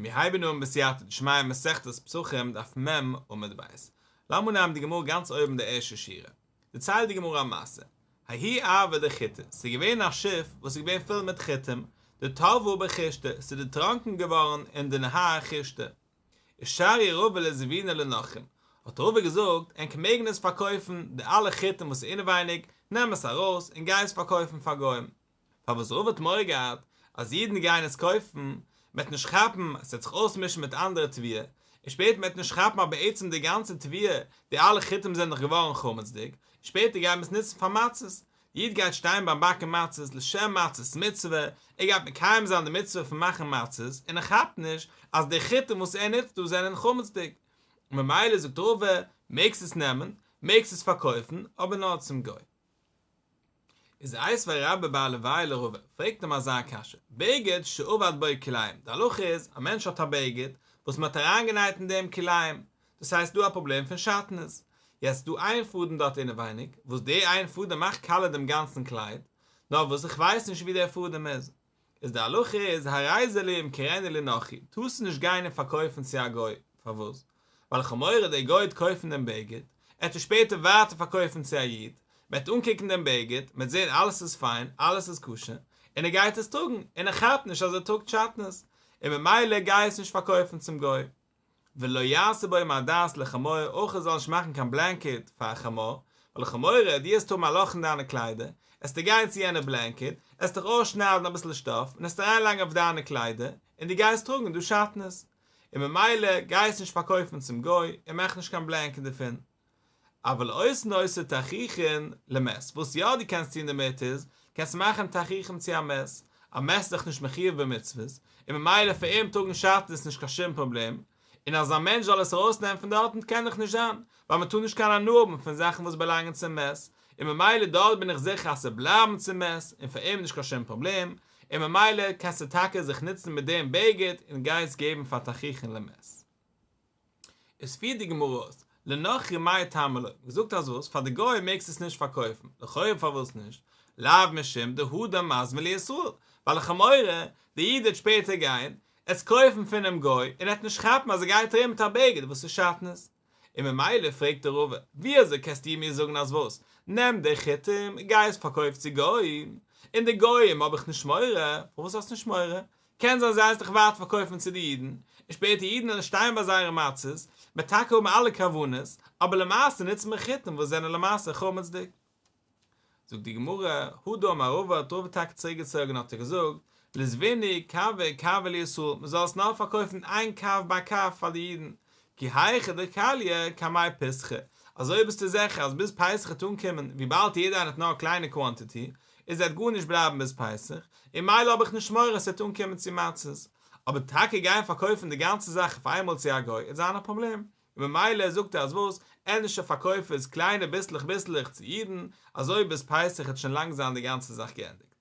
מיר הייבן אן בסייעתא דשמיא מסכת פסחים דף מ' עמוד ב'. לאמיר נעמען די גמרא גאנץ אויבן די ערשטע שורה. דערציילט די גמרא א מעשה. ההוא ארבא דחיטי, ס'איז געווען א שיף וואס איז געווען פול מיט חיטים, דטבעא בחישתא, ס'איז דערטראנקען געווארן אין די נהר חישתא. ושרייה רבא לזבוניה לנכרים, האט רבא געזאגט, ענק מעגן עס פארקויפן, די אלע חיטים וואס איז אינעווייניג, נעם עס ארויס און גיי עס פארקויפן פאר גוים. פארוואס רבא האט מורא געהאט אז אידן גייען עס קויפן, מ'עט נישט כאפן אז ס'וועט זיך אויסמישן מיט אנדערע תבואה, און שפעטער מ'עט נישט כאפן אז בעצם די גאנצע תבואה, די אלע חיטים זענען דאך געווארן חמצ'דיג, און שפעטער גייט מען עס נוצן פאר מצות. די איד גייט שטיין ביים באקן מצות לשם מצות מצוה, ער גייט מקיים זיין די מצוה פון מאכן מצות, און ער כאפט נישט אז די חיטים וואס ער נוצט דא זענען חמצ'דיג. ממילא זאגט רבא, מעגסט עס נעמען, מעגסט עס פארקויפן, אבער נאר צום גוי. איז איתיביה רבה בר עילויה לרבא, פרעגט אים אזא קשיא, בגד שאבד בו כלאים, די הלכה איז, א מענטש האט א בגד, וואס מען האט אריינגענייט אין דעם כלאים, דאס הייסט דא א פראבלעם פון שעטנז, יעצט דא איין פאדעם דארט אינעווייניג, וואס די איין פאדעם מאכט קאליע דעם גאנצן קלייד, נאר וואס איך ווייס נישט ווי דער פאדעם איז, איז די הלכה איז הרי זה לא ימכרנו לנכרי, טארסט נישט גיין און פארקויפן צו א גוי, פארוואס? ווייל איך האב מורא דער גוי וועט קויפן דעם בגד, ער וועט עס שפעטער ווייטער פארקויפן צו א איד, מען וועט אנקוקן דעם בגד, מען וועט זען אלעס איז פיין, אלעס איז כשר, און ער גייט עס טראגן, און ער כאפט נישט אז ער טראגט שעטנז, און ממילא גיי עס נישט פארקויפן צום גוי. ולא יעשה בו מרדעת לחמור, אויך ער זאל נישט מאכן קיין בלענקעט פאר א חמור, ווייל איך האב מורא דו עסט האבן א לאך אין דיינע קליידער, עסטו גיין צו יענע בלענקעט, עסט דיך אויסשניידן אביסל שטאף און עסט אריינלייגן אויף דיינע קליידער, און דו גייסט טראגן דא שעטנז. און ממילא גיי עס נישט פארקויפן צום גוי, און מאך נישט קיין בלענקעט דערפון. אבל עושין אותו תכריכין למת, וואס יא דו קענסט טון דערמיט איז, קענסט מאכן תכריכים צו א מת, א מת איז דאך נישט מחויב במצוות, און ממילא פאר אים טראגן שעטנז איז נישט קיין שום פראבלעם, און אז א מענטש זאל עס ארויסנעמען פון דארטן קען דאך נישט זיין, ווייל מען טאר נישט קיין הנאה האבן פון זאכן וואס באלאנגען צום מת, און ממילא דארט בין איך זיכער אז ס'וועט בלייבן צום מת, און פאר אים נישט קיין שום פראבלעם, און ממילא קענסטו טאקע זיך נוצן מיט דעם בגד און גיי עס געבן פאר תכריכין למת. איז פירט די גמרא אויס, לנכרי מאי טעמא לא, געזאגט אז וואס, פאר די גוי מעגסט עס נישט פארקויפן, לכאורה פארוואס נישט, לאו משום דהדר מזבין לישראל, ווייל איך האב מורא, די איד וועט שפעטער גיין, עס קויפן פונעם גוי, און ער וועט נישט כאפן אז ער גייט ארום מיט א בגד וואס איז שעטנז. און ממילא פרעגט דער רבא, ווי אזוי קענסטו מיר זאגן אז וואס, נעם די חיטים, גיי עס פארקויף צו גוים, און די גוים האב איך נישט מורא, פארוואס האסט נישט מורא? קען זיין זיי עס דאך ווייטער פארקויפן צו די אידן, און שפעטער אידן וועלן שטיין ביי זייערע מצות, מ'עט טאקע האבן אלע כוונות, אבער למעשה נוצט מען חיטים וואס זענען למעשה חמצ'דיג. זאגט די גמרא, הדר אמר רבא האט רבא טאקע צוריק געצויגן האט ער געזאגט, לזבינהו קבא קבא לישראל, מען זאל עס נאר פארקויפן איין קב ביי קב פאר די אידן, כי היכי דכליא קמי פסחא, אזוי ביסטו זיכער אז ביז פסח וועט אנקומען, וויבאלד יעדער איינער האט נאר א קליינע קוואנטיטי, איז וועט גארנישט בלייבן ביז פסח, און ממילא האב איך נישט מורא עס וועט אנקומען צו מצות. אבער טאקע גיין פארקויפן די גאנצע זאך אויף איינמאל צו א גוי וועט זיין א פראבלעם, און ממילא זאגט ער אז וואס, ענדערש פארקויף עס קליינע ביסלעך ביסלעך צו אידן, אזוי ביז פסח וועט שוין לאנג זיין די גאנצע זאך געענדיגט.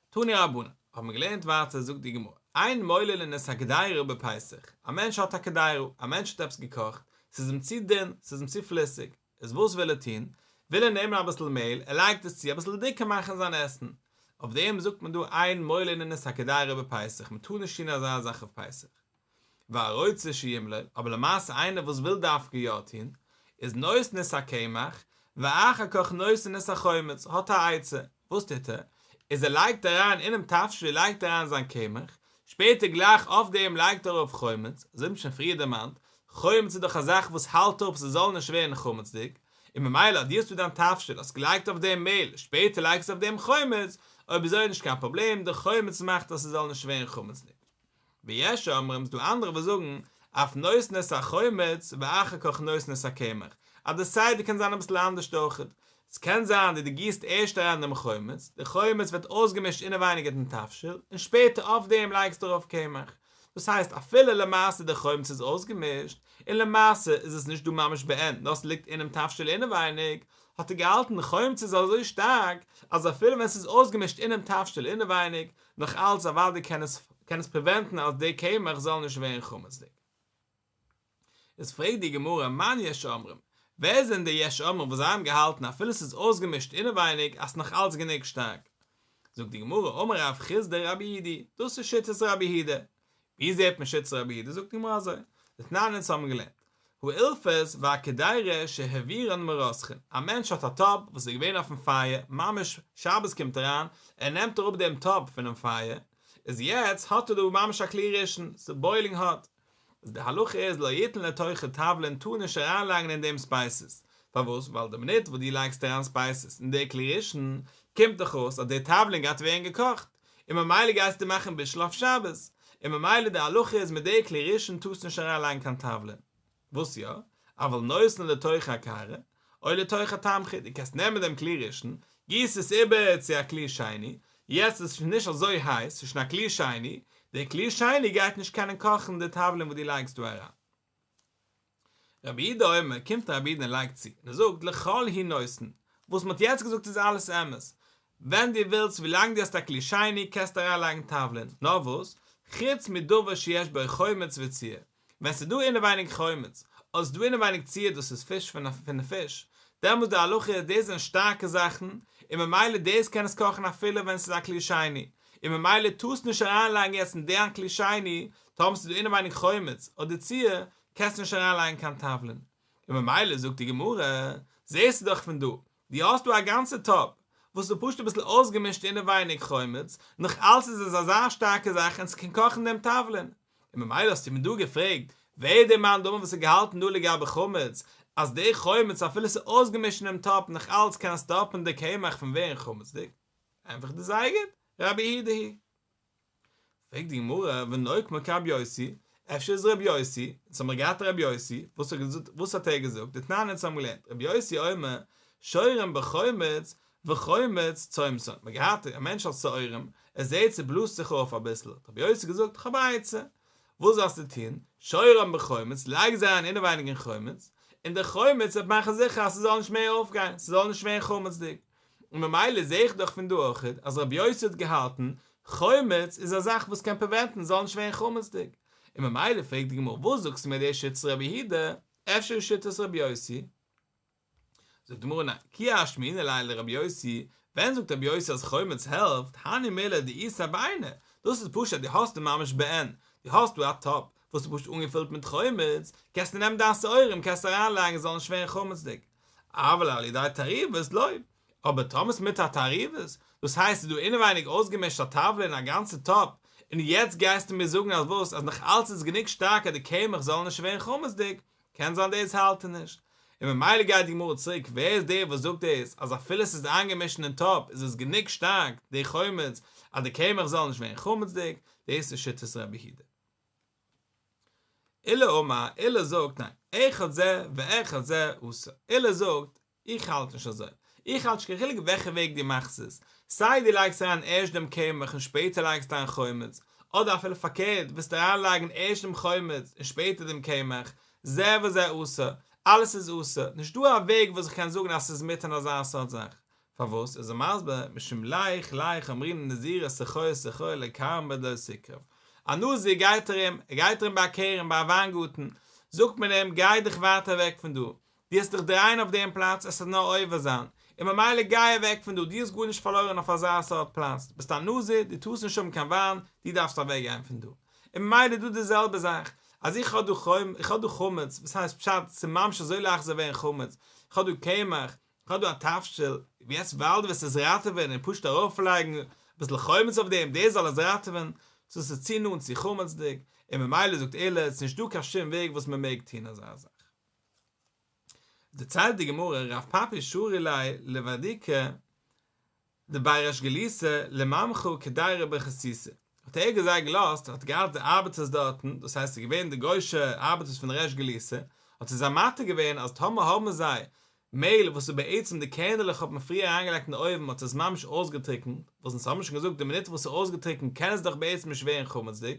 תנו רבנן, האבן מיר געלערנט ווייטער זאגט די גמרא, אין מוללין את הקדירה בפסח, א מענטש האט א קדירה, א מענטש האט עפעס געקאכט, ס'איז אים צו דין, ס'איז אים צו פליסיג, איז וואס וויל ער טון? וויל ער נעמען אביסל מעהל, ער לייגט עס צו אביסל דיקער מאכן זיין עסן, אויף דעם זאגט מען דא אין מוללין את הקדירה בפסח, מען טאר נישט טון אזא זאך אויף פסח. והרוצה שימלול, אבער למעשה איינער וואס וויל דווקא יא טון, איז נותן את הקמח, ואחר כך נותן את החומץ, האט א עצה, וואס טוט ער? איז ער לייגט אריין אינעם תבשיל לייגט ער אריין זיין קמח, שפעטער גלייך אויף דעם לייגט ער ארויף חומץ, אזוי האט מען שוין פריער דערמאנט, חומץ איז דאך א זאך וואס האלט אפ ס'זאל נישט ווערן חמצ'דיג, און ממילא אז דו האסט דא דיין תבשיל האסט געלייגט אויף דעם מעהל, שפעטער לייגסטו אויף דעם חומץ, אויב אזוי איז נישט קיין פראבלעם, די חומץ מאכט אז ס'זאל נישט ווערן חמצ'דיג. ויש אומרים, ס'דא אנדערע וואס זאגן, אף נותן את החומץ ואחר כך נותן את הקמח, אז די סדר קען זיין אביסל אנדערשט אויכעט, ס'קען זיין אז דו גיסט ערשט אריין דעם חומץ, די חומץ ווערט אויסגעמישט אינעווייניג אין דעם תבשיל, און שפעטער אויף דעם לייגסטו ארויף קמח. דאס הייסט אפילו למעשה די חומץ איז אויסגעמישט, און למעשה איז עס נישט דא ממש בעין, נאר ס'ליגט אינעם תבשיל אינעווייניג, האט ער געהאלטן די חומץ איז אזוי שטארק, אז אפילו ווען ס'איז אויסגעמישט אינעם תבשיל אינעווייניג, נאך אלץ אוודאי קען עס קען עס פריווענטן אז די קמח זאל נישט ווערן חמצ'דיג. איז פרעגט די גמרא מאן יש אומרים, ווער זענען די יש אומרים וואס זיי האבן געהאלטן אפילו ס'איז אויסגעמישט אינעווייניג אז ס'נאך אלץ גענוג שטארק? זאגט די גמרא אמר רב חסדא רבי יהודה, דאס איז שיטת רבי יהודה. ווי זעט מען שיטת רבי יהודה? זאגט די גמרא אזוי, דתנן אונז האבן געלערנט, האילפס והקדירה שהעבירן מרותחין, א מענטש האט א טאפ וואס איז געווען אויפן פייער, ממש שבת קומט אריין, ער נעמט אראפ דעם טאפ פונעם פייער, איז יעצט האט ער דא ממש א כלי ראשון, ס'איז בוילינג האט, איז די הלכה איז לא יתן לתוכה תבלין טאר נישט אריינלייגן אין דעם ספייסעס, פארוואס? ווייל די מינוט וואס דו לייגסט אריין ספייסעס אין די כלי ראשון, קומט דאך אויס אז די תבלין גייט ווערן געקאכט, און ממילא גייסטו מאכן בישול אויף שבת, און ממילא די הלכה איז מיט די כלי ראשון טארסטו נישט אריין לייגן קיין תבלין. וואס יא? אבל נותן לתוך הקערה, או לתוך התמחוי, דו קענסט נעמען דעם כלי ראשון, גיס עס איבער צו א כלי שני, יעצט איז עס שוין נישט אזוי הייס, ס'איז שוין א כלי שני, די כלי שני גייט נישט קענען קאכן די תבלין וואס דו לייגסט דא אריין. רבי יהודה אומר, קומט רבי יהודה און לייגט צו, און ער זאגט, לכל הוא נותן, וואס מ'האט יעצט געזאגט איז אלעס אמת, ווען דו ווילסט ווילאנג דו האסט א כלי שני קענסטו אריין לייגן תבלין, נאר וואס, חוץ מדבר שיש בו חומץ וציר, ווען ס'איז דא אינעווייניג חומץ, אדער ס'איז דא אינעווייניג ציר דאס איז פיש פון פון פיש, דעמאלס די הלכה איז דאס זענען שטארקע זאכן, און ממילא דאס קען עס קאכן אפילו ווען ס'איז א כלי שני, און ממילא טארסט נישט אריינלייגן יעצט אין דיין כלי שני, טאמער ס'איז דא אינעווייניג חומץ אדער ציר, קענסטו נישט אריינלייגן קיין תבלין. און ממילא זאגט די גמרא, זעסטו דאך פון דא, דו האסט דא א גאנצע טאפ, וואס איז פשוט אביסל אויסגעמישט אינעווייניג חומץ, נאך אלץ איז עס אזא שטארקע זאך און ס'קען קאכן דעם תבלין. און ממילא האסטו מיר דא געפרעגט, ווער איז דער מאן דאמר וואס האט געהאלטן דא לגבי חמץ, אז די חומץ אפילו ס'איז אויסגעמישט אינעם טאפ נאך אלץ קען עס סטאפן די קמח פון ווערן חמצ'דיג? ענטפער איך דיר זייער גוט, רבי יהודה היא. פרעגט די גמרא, ונוקמה כרבי יוסי, אפשר איז רבי יוסי, אונז האמיר געהאט רבי יוסי, וואס האט געזאגט, וואס האט ער געזאגט, דתנן אונז האבן געלערנט, רבי יוסי אומר, שורן בחומץ וחומץ צומתן, מ'האט געהאט א מענטש האט שעורים, ער זעהט ס'בלאזט זיך אויף אביסל, האט רבי יוסי געזאגט, כ'האב א עצה, וואס זאלסטו טון, שורן בחומץ, לייג זיי אריין אינעווייניג אין חומץ, און די חומץ וועט מאכן זיכער אז ס'זאל נישט מער אויפגיין, ס'זאל נישט ווערן חמצ'דיג. און ממילא זעה איך דאך פון דא אויכעט אז רבי יוסי האט געהאלטן חומץ איז א זאך וואס קען פריווענטן ס'זאל נישט ווערן חמצ'דיג, און ממילא פרעגט די גמרא וואס זאגסטו מיר די שיטת רבי יהודה, אפשר איז שיטת רבי יוסי? זאגט די גמרא ניין, כי אשמעינן ליה לרבי יוסי, ווען זאגט רבי יוסי אז חומץ העלפט, הני מילי דאיתיה בעיניה, דאס איז פשוט אז דו האסט דא ממש בעין, דו האסט דא א טאפ וואס איז פשוט אנגעפילט מיט חומץ, קענסטו נעמען דיין שעורים קענסטו אריינלייגן עס זאל נישט ווערן חמצ'דיג, אבל על ידי תערובות לא, אבער טאמער ס'איז מיט א תערובת, דאס הייסט ס'איז דא אינעווייניג אויסגעמישט א תבלין א גאנצע טאפ, און יעצט גייסטו מיר זאגן אז וואס, אז נאך אלץ איז גענוג שטארק אז די קמח זאל נישט ווערן חמצ'דיג, קען זיין דאס האלט ער נישט. און ממילא גייט די גמרא צוריק, ווער איז דער וואס זאגט דאס אז אפילו ס'איז איינגעמישט אין טאפ איז עס גענוג שטארק די חומץ אז די קמח זאל נישט ווערן חמצ'דיג, דאס איז שיטת רבי יהודה. עולא אמר, עולא זאגט ניין, אחד זה ואחד זה אסור, עולא זאגט, איך האלט נישט אזוי, איך האלט נישט קיין חילוק וועלכע וועג דו מאכסט עס, סיי דו לייגסט אריין ערשט דעם קמח און שפעטער לייגסט אריין חומץ, אדער אפילו פארקערט וועסטו אריינלייגן ערשט דעם חומץ און שפעטער דעם קמח, זה וזה אסור, אלעס איז אסור, נישט דא א וועג וואס איך קען זאגן אז ס'איז מותר אין אזא סארט זאך, פארוואס איז ער מסביר משום לך לך אמרינן נזירא סחור סחור לכרמא דלא תקרב א נזיר גייט ארום ער גייט ארום ביי א כרם ביי א וויינגארטן זאגט מען אים גיי דיך ווייטער אוועק פון דא דו וועסט דיך דרייען אויף דעם פלאץ עס וועט נאר עובר זיין און ממילא גיי אוועק פון דא דו האסט גארנישט פארלוירן אויף אזא סארט פלאץ ביסט א נזיר דו טארסט נישט האבן קיין וויין דו דארפסט אוועק גיין פון דא און ממילא דא די זעלבע זאך אז איך האב דא איך האב דא חמץ וואס הייסט פשט ס'ממש אזוי לייכט זאל ווערן חמץ איך האב דא קמח כ'האב דא א תבשיל, יעצט ווייל דו וועסט עס ראטעווען און פשוט ארויפלייגן אביסל חומץ אויף דעם, דאס זאל עס ראטעווען, סאו ס'איז צו נאנט צו חמצ'דיג, און ממילא זאגט עולא, ס'איז נישטא קיין שום וועג וואס מ'מעג טון אזא זאך. דערציילט די גמרא, רב פפי שרי ליה לוודיקי דבי ריש גלותא לממחא קדירא בחסיסי, האט ער זיי געלאזט, האט געהאט די ארבעטערס דארטן, דאס הייסט ס'איז געווען די גוי'שע ארבעטערס פון ריש גלותא, האט ער זיי מתיר געווען אז טאמער האבן זיי מעהל וואס איז בעצם די קערנעלעך האט מען פריער אריינגעלייגט אין די אויוון האט עס ממש אויסגעטריקנט, וואס אונז האבן שוין געזאגט די מינוט וואס ס'איז אויסגעטריקנט קען עס דאך בעצם נישט ווערן חמצ'דיג,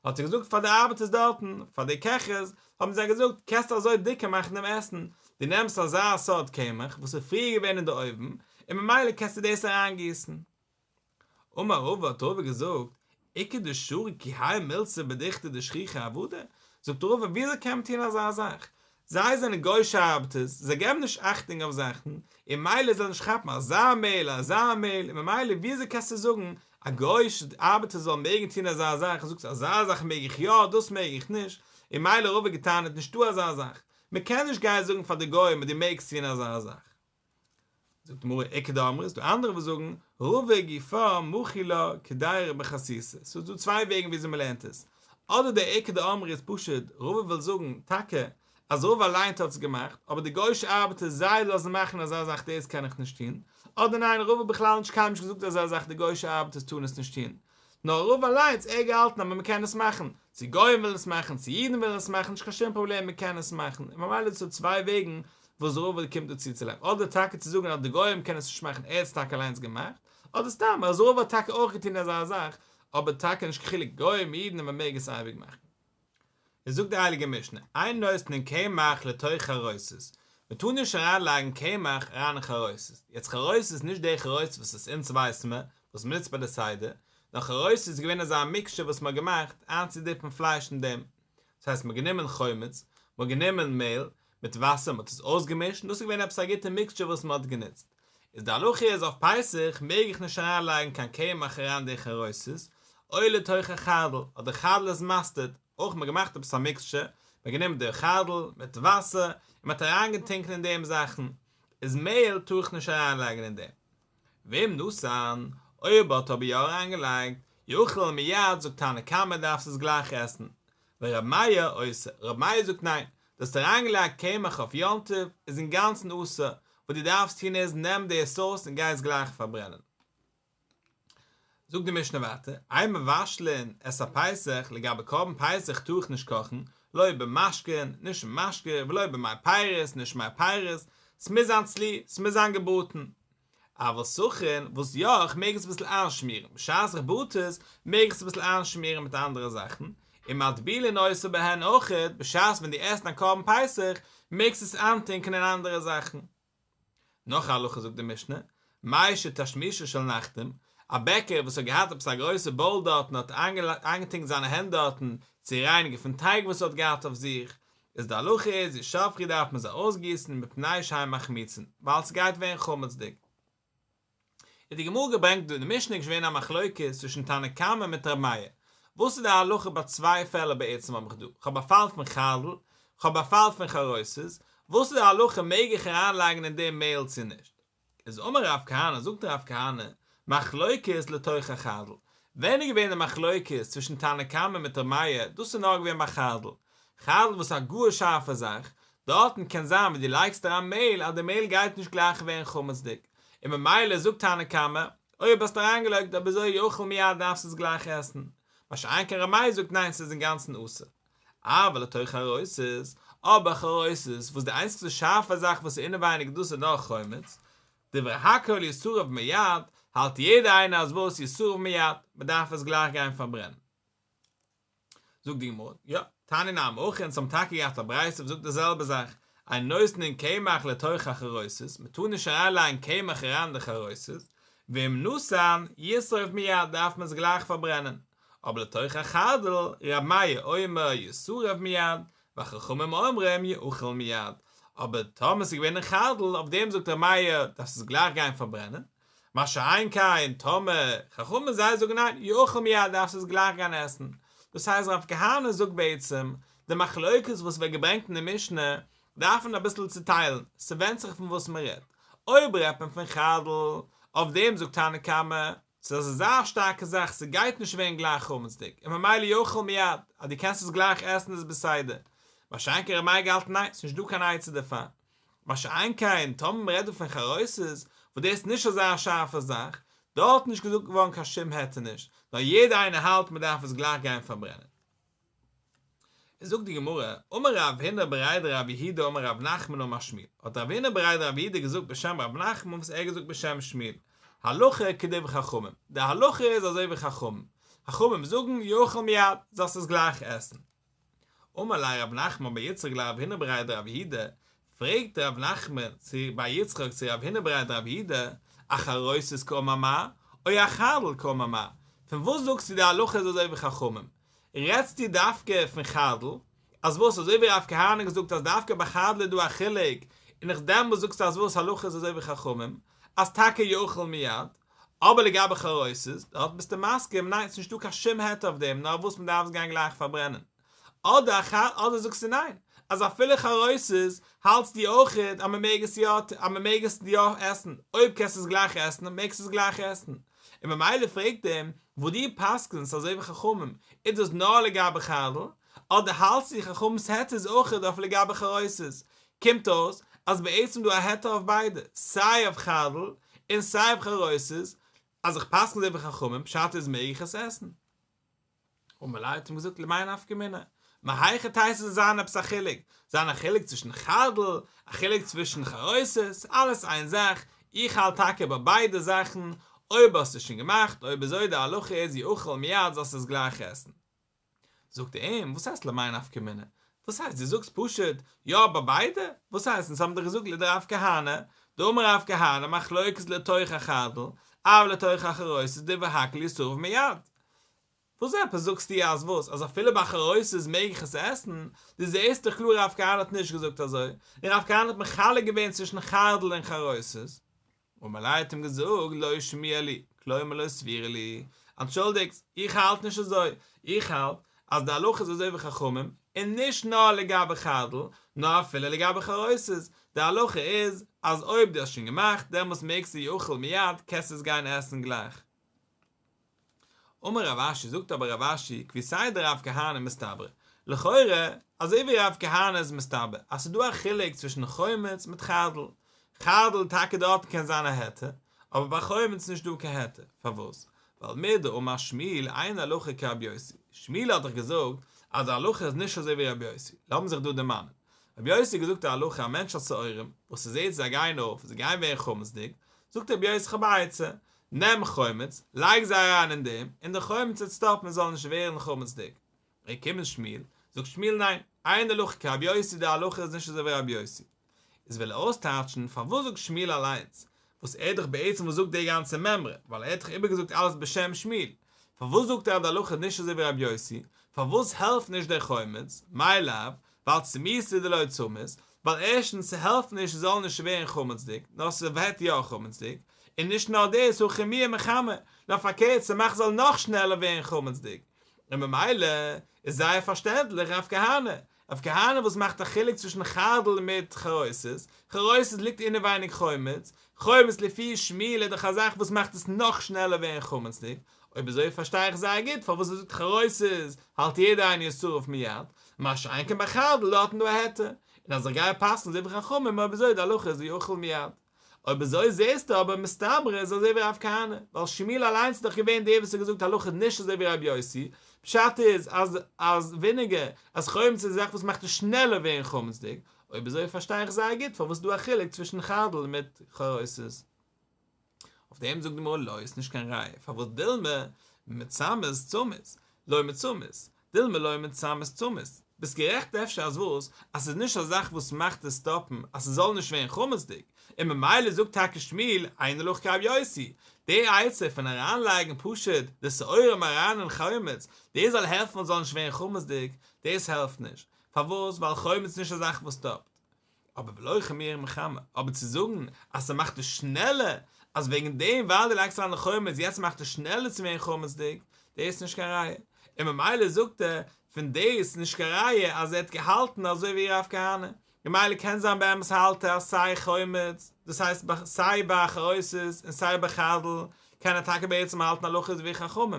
האט ער געזאגט פאר די ארבעטערס דארטן, פאר די קעכערס, האבן זיי געזאגט, קענסט אזוי דיקער מאכן דעם עסן, דו נעמסט אזא סארט קמח וואס איז פריער געווען אין די אויוון, און ממילא קענסטו דאס אריינגיסן. אמר רבא האט רבא געזאגט, איכא דשרי כי האי מילתא בדוכתא דשכיחי עבדי, זאגט רבא וויאזוי קען מען טון אזא זאך, זיי זענען גוי'שע ארבעטערס, זיי געבן נישט אכטונג אויף זאכן, און ממילא זאלן נישט כאפן אזא מעהל אזא מעהל, און ממילא וויאזוי קענסטו זאגן. א גוי'אישע ארבעטער זאל מעגן טון אזא זאך, זאגסט אזא זאך מעג איך יא, דאס מעג איך נישט, און ממילא רבא געטענה'ט נישטא אזא זאך, מען קען נישט גיין זאגן פאר די גוים אז דו מעגסט טון אזא זאך. זאגט די גמרא איכא דאמרי, ס'דא אנדערע וואס זאגן רבא גופא מחי לה קדירה בחסיסי, ס'איז דא צוויי וועגן וויאזוי מ'לערנט עס, אדער דער איכא דאמרי איז פשוט רבא וויל זאגן טאקע אז רבא אליינס האט עס געמאכט, אבער די גוי'שע ארבעטער זיי לאזן מאכן אזא זאך דאס קען איך נישט טון, אדער ניין רבא האט בכלל נישט קיינמאל נישט געזאגט אזא זאך די גוי'שע ארבעטערס טארן עס נישט טון, נאר רבא אליינס ער האט געהאלטן אז מ'קען עס מאכן, צו גוים ווילן עס מאכן צו אידן ווילן עס מאכן נישט קיין שום פראבלעם מ'קען עס מאכן, און ממילא איז דא צוויי וועגן וואס רבא קומט דא צו צו לייגן, אדער טאקע צו זאגן אז די גוים קענען עס נישט מאכן ער האט עס טאקע אליינס געמאכט, אדער סתם אז רבא האט טאקע אויך געטון אזא זאך, אבער טאקע נישט קיין חילוק גוים אידן און מ'מעג עס אייביג מאכן. עס זאגט די הייליגע משנה, אין נותנין קמח לתוך חרוסת, מען טאר נישט אריין לייגן קמח אריין אין חרוסת, יעצט חרוסת איז נישט די חרוסת וואס עס אונז ווייסן מיר, וואס מען נוצט ביי די סדר, נאר חרוסת איז געווען אזא מיקשער וואס מען האט געמאכט איינצודיפן פלייש אין דעם, דאס הייסט מען האט גענומען חומץ, מען האט גענומען מעהל, מיט וואסער, מען האט עס אויסגעמישט, און דאס איז געווען עפעס א גוטע מיקשער וואס מען האט גענוצט. איז די הלכה איז אויף פסח מעג איך נישט אריין לייגן קיין קמח אריין די חרוסת, או לתוך החרדל, אדער חרדל איז מאסטערד, אויך מען האט געמאכט עפעס א מיקסטשער, מען האט גענומען די חרדל מיט וואסער, און מען האט אריינגעטונקען אין דעם זאכן, איז מעהל טאר איך נישט אריין לייגן אין דעם. ואם נתן, אויב האט אבער יא אריינגעלייגט, יאכל מיד זאגט תנא קמא דארפסט עס גלייך עסן, ור' מאיר אוסר, ר' מאיר זאגט ניין, דו האסט אריינגעלייגט קמח אויף יום טוב, איז אינגאנצן אסור, וואס דו דארפסט טון איז נעם די סאוס און גיי עס גלייך פארברענען. זאגט די משנה ווייטער, אין מבשלין את הפסח, לגבי קרבן פסח טאר איך נישט קאכן, לא במשקין, נישט אין משקה, ולא במי פירות, נישט מי פירות, ס'מוז זיין צלי, ס'מוז זיין געבראטן. אבל סכין, וואס יא, איך מעג עס אביסל איינשמירן, בשעת איך בראט עס, מעג איך עס אביסל איינשמירן מיט אנדערע זאכן, ומטבילין אותו בהן אויכעט, בשעת ווען דו עסט דיין קרבן פסח, מעגסטו עס איינטונקען אין אנדערע זאכן. נאך א הלכה זאגט די משנה, מי שתשמישו של נחתום, א בעקער וואס האט געהאט עפעס א גרויסע באול דארטן האט איינגעטונקט זיינע הענט דארטן צו רייניגן פון טייג וואס ער האט געהאט אויף זיך, איז די הלכה איז ישפכו דארף מען זיי אויסגיסן מפני שהן מחמיצין, ווייל ס'גייט ווערן חמצ'דיג. איז די גמרא געברענגט דא אין די משנה איז געווען א מחלוקת צווישן תנא קמא מיט ר' מאיר, וואס איז די הלכה ביי צוויי פעלער בעצם האב איך דא, כ'האב א פאל פון חרדל, כ'האב א פאל פון חרוסת, וואס איז די הלכה מעג איך אריינלייגן אין דעם מעהל צו נישט? איז אמר רב כהנא, זאגט רב כהנא, מחלוקת לתוך החרדל, ווען איז געווען די מחלוקת צווישן תנא קמא מיט ר' מאיר, דאס איז נאר געווען ביי חרדל, חרדל וואס איז א גאר שארפע זאך, דארטן קען זיין ווען דו לייגסט אריין מעהל אז די מעהל גייט נישט גלייך ווערן חמצ'דיג, און ממילא זאגט תנא קמא, אויב האסט אריינגעלייגט אויב אזוי יאכל מיד דארפסט עס גלייך עסן, מה שאין כן ר' מאיר זאגט ניין ס'איז אינגאנצן אסור. אבל לתוך חרוסת, אבער חרוסת וואס די איינציגסטע שארפע זאך וואס איז אינעווייניג דאס איז נאר חומץ, דברי הכל ישרף מיד, האלט יעדער איינער אז וואס ישרף מיד, מ'דארף עס גלייך גיין פארברענען. זאגט די גמרא, יא, תניא נמי הכי, אונז האבן טאקע געהאט א ברייתא וואס זאגט די זעלבע זאך, אין נותנין קמח לתוך החרוסת, מען טאר נישט אריינלייגן קמח אריין אין די חרוסת, ואם נתן, ישרוף מיד, דארף מען עס גלייך פארברענען, אבער לתוך החרדל, ר' מאיר אומר ישרף מיד, וחכמים אומרים יאכל מיד, אבער טאמער ס'איז געווען אין חרדל, אויף דעם זאגט ר' מאיר, דארפסט עס גלייך גיין פארברענען, מה שאין כן טאמער חכמים זיי זאגן ניין יאכל מיד דארפסט עס גלייך גיין עסן, דאס הייסט רב כהנא זאגט בעצם די מחלוקת וואס ווערט געברענגט אין די משנה דארף מען אביסל צוטיילן, ס'ווענדט זיך פון וואס מ'רעדט, אויב רעדט מען פון חרדל, אויף דעם זאגט תנא קמא, ס'איז אזא שטארקע זאך ס'גייט נישט ווערן גלייך חמצ'דיג און ממילא יאכל מיד, אז דו קענסט עס גלייך עסן איז בסדר, מה שאין כן ר' מאיר געהאלטן ניין ס'נישט דא קיין עצה דערפאר, מה שאין כן טאמער מ'רעדט דא פון חרוסת, וואס דאס איז נישט אזא שארפע זאך, דארט איז נישט געזאגט געווארן קיין שום היתר נישט, נאר יעדער איינער האלט מ'דארף עס גלייך גיין פארברענען. איז זאגט די גמרא, אמר רב הונא בריה דרב יהודה אמר רב נחמן אמר שמואל, האט רב הונא בריה דרב יהודה געזאגט בשם רב נחמן וואס ער האט געזאגט בשם שמואל, הלכה כדברי חכמים, די הלכה איז אזוי ווי חכמים, חכמים זאגן יאכל מיד, זאלסט עס גלייך עסן. אמר ליה רב נחמן בר יצחק לרב הונא בריה דרב יהודה, פרעגט רב נחמן צו בר יצחק צו רב הונא בריה דרב יהודה, אחרוסת קאמר מר, או אחרדל קאמר מר, פון וואס זאגסטו די הלכה איז אזוי ווי חכמים? רעדסטו דווקא פון חרדל? אז וואס אזוי ווי רב כהנא געזאגט אז דווקא ביי חרדל איז דא א חילוק, און נאך דעם וואס זאגסטו אז וואס הלכה איז אזוי ווי חכמים, אז טאקע יאכל מיד? אבער לגבי חרוסת, דארט ביסטו מסכים, ניין ס'נישט דא קיין שום היתר אויף דעם, נאר וואס מ'דארף עס גיין גלייך פארברענען. אדער אדער זאגסטו ניין, אז אפילו חרוסת האלטסטו אויכעט אז מ'מעג עס יא אז מ'מעג עס יא עסן, אויב קענסטו עס גלייך עסן מעגסטו עס גלייך עסן. און ממילא פרעגט אים, וואס דו פסק'נסט אזוי ווי חכמים, איז דאס נאר לגבי חרדל, אדער האלטסטו חכמים'ס היתר איז אויכעט אויף לגבי חרוסת? קומט אויס אז בעצם דא א היתר אויף ביידע, סיי אויף חרדל און סיי אויף חרוסת, אז איך פסק'ן אזוי ווי חכמים, פשט איז מעג איך עס עסן. אמר ליה האט אים געזאגט למאי נפקא מינה, מהיכי תיתי זאל זיין עפעס א חילוק, זיין א חילוק צווישן חרדל, א חילוק צווישן חרוסת, אלעס איין זאך, איך האלט טאקע ביי ביידע זאכן, אויב האסטו עס שוין געמאכט, אויב אזוי די הלכה איז יאכל מיד זאלסטו עס גלייך עסן. זאגט ער אים, וואס הייסט למאי נפקא מינה? וואס הייסט דו זאגסט פשוט יא ביי ביידע? וואס הייסט אונז האבן דאך געזאגט לדרב כהנא, דאמר רב כהנא מחלוקת לתוך החרדל, אבל לתוך החרוסת דברי הכל ישרף מיד. וואס עפעס זאגסטו אז וואס? אז אפילו ביי חרוסת מעג איך עס עסן? דו זעסט דאך קלאר רב כהנא האט נישט געזאגט אזוי, און רב כהנא האט מחלק געווען צווישן חרדל און חרוסת. אמר ליה האט אים געזאגט לא שמיע לי, כלומר לא סבירא לי, אנטשולדיגטס, איך האלט נישט אזוי, איך האלט אז די הלכה איז אזוי ווי חכמים, און נישט נאר לגבי חרדל, נאר אפילו לגבי חרוסת, די הלכה איז אז אויב דו האסט שוין געמאכט, דעמאלס מעגסטו יאכל מיד, קענסט עס גיין עסן גלייך. אמר רב אשי, זאגט אבער רב אשי, כוותיה דרב כהנא מסתברא, לכאורה, אזוי ווי רב כהנא איז מסתבר, אז ס'איז דא א חילוק צווישן חומץ מיט חרדל, חרדל טאקע דארטן קען זיין א היתר, אבער ביי חומץ איז נישט דא קיין היתר, פארוואס? ווייל מדאמר שמואל אין הלכה כרבי יוסי, שמואל האט דאך געזאגט אז די הלכה איז נישט אזוי ווי רבי יוסי, לאמיר זיך דא דערמאנען, רבי יוסי האט געזאגט א הלכה א מענטש האט שעורים, וואס ער זעט זיי גייען אויף, זיי גייען ווערן חמצ'דיג, זאגט רבי יוסי כ'האב א עצה, נעם חומץ, לייג זיי אריין אין דעם, און די חומץ וועט סטאפן עס זאל נישט ווערן חמצ'דיג. איז געקומען שמואל, זאגט שמואל ניין, אין הלכה כרבי יוסי די הלכה איז נישט אזוי ווי רבי יוסי. איז וויל ער אויסטייטשן פארוואס זאגט שמואל אליינס, וואס ער האט דאך בעצם וואס זאגט די גאנצע מימרא, ווייל ער האט דאך איבערגעזאגט אלעס בשם שמואל, פארוואס זאגט ער אז די הלכה איז נישט אזוי ווי רבי יוסי, פארוואס העלפט נישט דער חומץ, מאי לאו, ווייל צמותא דלא צמית, ווייל ערשטנס ס'העלפט נישט ס'זאל נישט ווערן חמצ'דיג, נאר ס'ווערט יא חמצ'דיג, און נישט נאר דאס הא חמויי מחמי, נאר פארקערט ס'מאכט ס'זאל נאך שנעלער ווערן חמצ'דיג, און ממילא איז זייער פארשטענדליך רב כהנא, רב כהנא וואס מאכט א חילוק צווישן חרדל מיט חרוסת, חרוסת ליגט אינעווייניג חומץ, חומץ לפי שמואל איז דאך א זאך וואס מאכט עס נאך שנעלער ווערן חמצ'דיג, אויב אזוי פארשטיי איך זייער גוט פארוואס ער זאגט חרוסת האלט יעדער איינער ישרף מיד, מה שאין כן ביי חרדל דארטן דא א היתר, און אז איך גיי פסק'ן אזוי ווי חכמים אויב אזוי די הלכה איז יאכל מיד. אויב אזוי זעסטו אבער מסתברא איז אזוי ווי רב כהנא, ווייל שמואל אליינס איז דאך געווען דער וואס האט געזאגט הלכה נישט אזוי ווי רבי יוסי, פשט איז אז אז וויניגער אז חומץ איז א זאך וואס מאכט עס שנעלער ווערן חמצ'דיג, אויב אזוי פארשטיי איך זייער גוט פארוואס איז דא א חילוק צווישן חרדל מיט חרוסת. אויף דעם זאגט די גמרא לא איז נישט קיין ראיה, פארוואס דילמא מצמית צמית, לא מצמית, דילמא לא מצמית צמית, ביסט גערעכט אפשר אז וואס, אז ס'איז נישט א זאך וואס מאכט עס סטאפן אז ס'זאל נישט ווערן חמצ'דיג, און ממילא זאגט טאקע שמואל אין הלכה כרבי יוסי, די עצה פון אריינלייגן פשוט די שעורים אריין אין חומץ, דאס זאל העלפן ס'זאל נישט ווערן חמצ'דיג, דאס העלפט נישט, פארוואס ווייל חומץ איז נישט א זאך וואס סטאפט. אבער ולא חמויי מחמי, אבער צו זאגן אז ס'מאכט עס שנעלער, אז וועגן דעם ווייל דו לייגסט אריין די חומץ יעצט מאכט עס שנעלער צו ווערן חמצ'דיג, דאס איז נישט קיין ראיה, און ממילא זאגט ער פון דאס איז נישט קיין ראיה אז ער האט געהאלטן אזוי ווי רב כהנא, ממילא קען זיין באמת האלט ער אז סיי חומץ, דאס הייסט סיי ביי חרוסת און סיי ביי חרדל, קען ער טאקע בעצם האלטן הלכה אזוי ווי חכמים.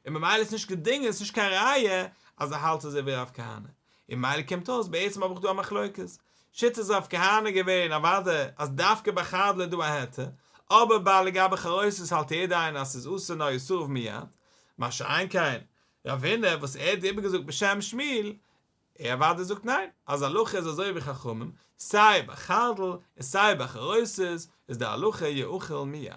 און ממילא איז נישט געדינגען, איז נישט קיין ראיה אז ער האלט אזוי ווי רב כהנא, און ממילא קומט אויס בעצם האב איך דא א מחלוקת, שיטת רב כהנא געווען אוודאי אז דווקא ביי חרדל איז דא א היתר, אבער ביי לגבי חרוסת האלט יעדער איינער אז ס'איז אסור נאר ישרף מיד, מה שאין כן רב הונא וואס ער האט איבערגעזאגט בשם שמואל, ער אוודאי זאגט ניין, אז הלכה איז אזוי ווי חכמים, סיי ביי חרדל און סיי ביי חרוסת איז די הלכה יאכל מיד.